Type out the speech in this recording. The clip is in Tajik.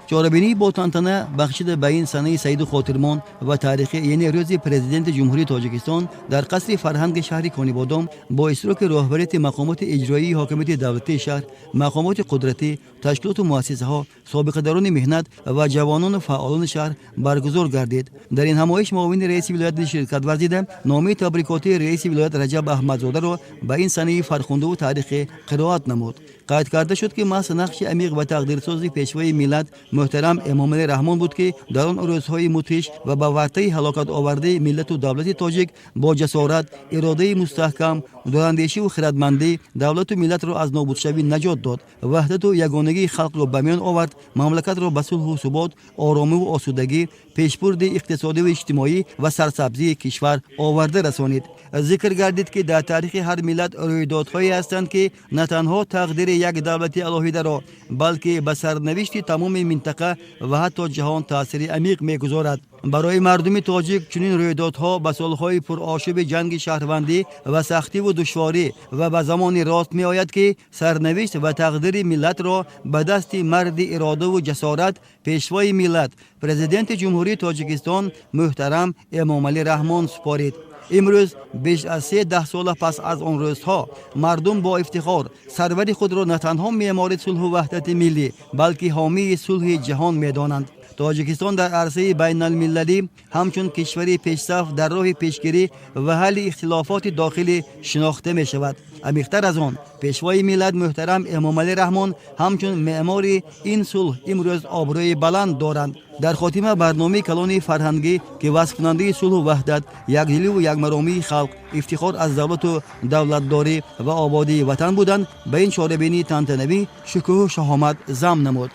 Чорабинии бо тантана бахшида ба ин санаи саиду хотирмон ва таърихӣ, яъне Рӯзи Президенти Ҷумҳурии Тоҷикистон, дар қасри фарҳанги шаҳри Конибодом бо иштироки роҳбарияти мақомоти иҷроии ҳокимияти давлатии шаҳр, мақомоти қудратӣ, ташкилоту муассисаҳо, собиқадарони меҳнат ва ҷавонону фаъолони шаҳр баргузор гардид. Дар ин ҳамоиш муовини раиси вилоят ширкат варзида, номаи табрикотии раиси вилоят Раҷаб Аҳмадзодаро ба ин санаи фархундаву таърихӣ қироат намуд. Қайд карда шуд, ки маҳз нақши амиқ ва тақдирсози Пешвои миллат муҳтарам Эмомалӣ Раҳмон буд, ки дар он рӯзҳои мудҳиш ва ба вартаи ҳалокатовардаи миллату давлати тоҷик бо ҷасорат, иродаи мустаҳкам, дурандешиву хирадмандӣ давлату миллатро аз нобудшавӣ наҷот дод, ваҳдату ягонагии халқро ба миён овард, мамлакатро ба сулҳу субот, оромиву осудагӣ, пешбурди иқтисодиву иҷтимоӣ ва сарсабзии кишвар оварда расонид. Зикр гардид, ки дар таърихи ҳар миллат рӯйдодҳое ҳастанд, ки на танҳо тақдири як давлати алоҳидаро, балки ба сарнавишти тамоми минтақа ва ҳатто ҷаҳон таъсири амиқ мегузорад. Барои мардуми тоҷик чунин рӯйдодҳо ба солҳои пурошӯби ҷанги шаҳрвандӣ ва сахтиву душворӣ ва ба замони рост меояд, ки сарнавишт ва тақдири миллатро ба дасти марди иродаву ҷасорат, Пешвои миллат, Президенти Ҷумҳурии Тоҷикистон муҳтарам Эмомалӣ Раҳмон супорид. Имрӯз, беш аз се даҳсола пас аз он рӯзҳо, мардум бо ифтихор сарвари худро на танҳо меъмори сулҳу ваҳдати миллӣ, балки ҳомии сулҳи ҷаҳон медонанд. Тоҷикистон дар арсаи байналмилалӣ ҳамчун кишвари пешсаф дар роҳи пешгирӣ ва ҳалли ихтилофоти дохилӣ шинохта мешавад. Амиқтар аз он, Пешвои миллат муҳтарам Эмомалӣ Раҳмон ҳамчун меъмори ин сулҳ имрӯз обрӯи баланд доранд. Дар хотима барномаи калони фарҳангӣ, ки васфкунандаи сулҳу ваҳдат, якдиливу якмаромии халқ, ифтихор аз давлату давлатдорӣ ва ободии ватан буданд, ба ин чорабинии тантанавӣ шукӯҳу шаҳомат зам намуд.